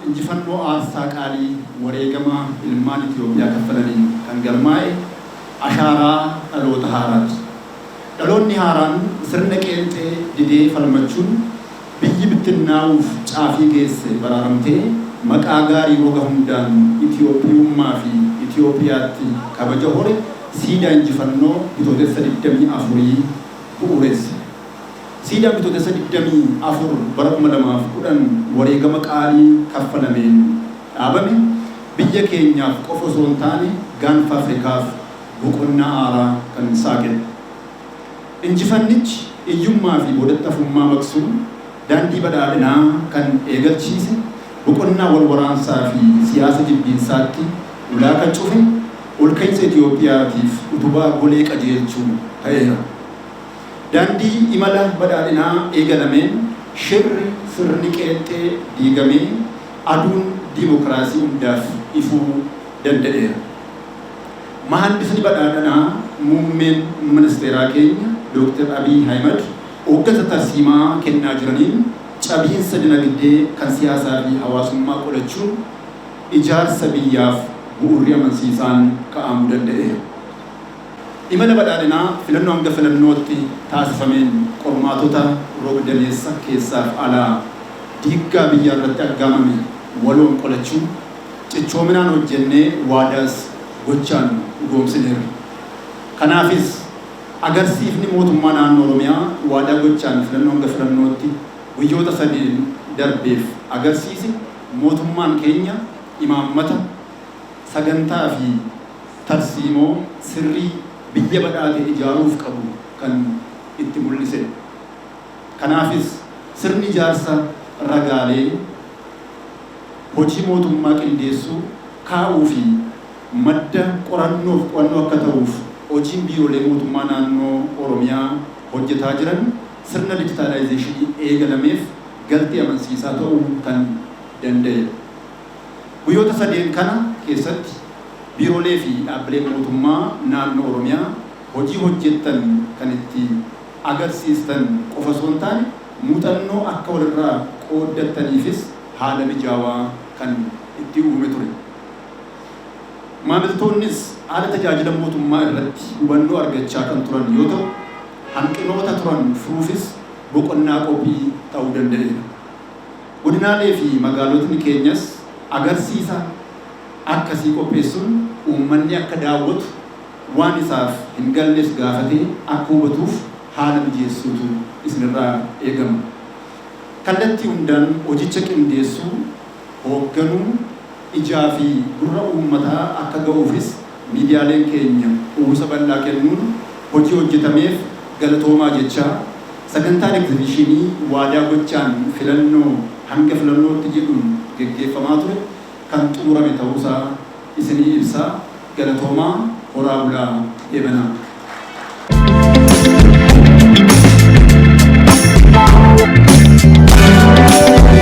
injifannoo aarsaa qaalii wareegama ilmaan Itiyoophiyaa kaffalaniin kan galmaa'e ashaaraa dhaloota haaraati. Dhaloonni haaraan sirna qeenxee didee falmachuun biyyi bittinnaa'uuf caafii geesse baraaramtee maqaa gaarii roga hundaan Itiyoophiyummaa fi Itiyoophiyaatti kabaja hore siidaa injifannoo Bitootessa 24 bu'uuresse. Siidaan Bitootessa 24 bara 2010 wareegama qaalii kaffalameen dhaabame biyya keenyaaf qofa osoo hin taane Gaanfa Afrikaaf boqonnaa haaraa kan saaqedha. Injifannichi iyyummaa fi boodatti hafummaa maqsuun daandii badhaadhinaa kan eegalchiise, boqonnaa walwaraansaa fi siyaasa jibbiinsaatti ulaa kan cufe, olka'insa Itiyoophiyaatiif utubaa golee qajeelchu ta'eera. Daandii imala badhaadhinaa eegalameen shirri sirni qeenxee diigamee aduun diimokiraasii hundaaf ifuu danda'eera. Mahaandisni badhaadhanaa Muummeen Ministeeraa keenya Dooktar Abiy Ahimad hooggansa tarsiima'aa kennaa jiraniin cabiinsa dinagdee, kan siyaasaa fi hawaasummaa qolachuun ijaarsa biyyaaf bu'uurri amansiisaan ka'aamuu danda'eera. Imala badhaadhinaa filannoo hanga filannootti taasifameen qormaatota rog-daneessa keessaaf alaa diiggaa biyyaarratti aggaamame waloon qolachuun cichoominaan hojjennee waadaas gochaan dhugoomsineerra. Kanaafis agarsiifni Mootummaa Naannoo Oromiyaa waadaa gochaan filannoo hanga filannootti guyyoota sadeen darbeef agarsiise mootummaan keenya imaammata, sagantaa fi tarsiimoo sirrii biyya badhaate ijaaruuf qabu kan itti mul'isedha. Kanaafis sirni ijaarsa ragaalee hojii mootummaa qindeessuu, kaa'uu fi madda qorannoof qo'annoo akka ta'uuf hojiin biirolee mootummaa naannoo Oromiyaa hojjetaa jiran sirna dijitaalaayizeeshinii eegalameef galtee amansiisaa ta'uu kan danda'edha. Guyyoota sadeen kana keessatti biirolee fi dhaabbileen mootummaa naannoo Oromiyaa hojii hojjettan kan itti agarsiistan qofa osoo hin taane muuxannoo akka walirraa qooddattaniifis haala mijaawaa kan itti uume ture. Maamiltoonnis haala tajaajila mootummaa irratti hubannoo argachaa kan turan yoo ta'u, hanqinoota turan furuufis boqonnaa qophii ta'uu danda'eera. Godinaalee fi magaalotni keenyas agarsiisa akkasii qopheessuun uummanni akka daawwatu, waan isaaf hin galles gaafatee akka hubatuuf haala mijeessuutu isinirraa eegama. Kallattii hundaan hojicha qindeessuu, hoogganuu, ijaa fi gurra uummataa akka ga'uufis miidiyaaleen keenya uwwisa bal'aa kennuun hojii hojjetameef galatoomaa jechaa, sagantaan egzibiishinii waadaa gochaan filannoo hanga filannootti jedhuun geggeeffamaa ture kan xumurame ta'uusaa isinii ibsaa galatoomaa, horaa bulaa, deebanaa.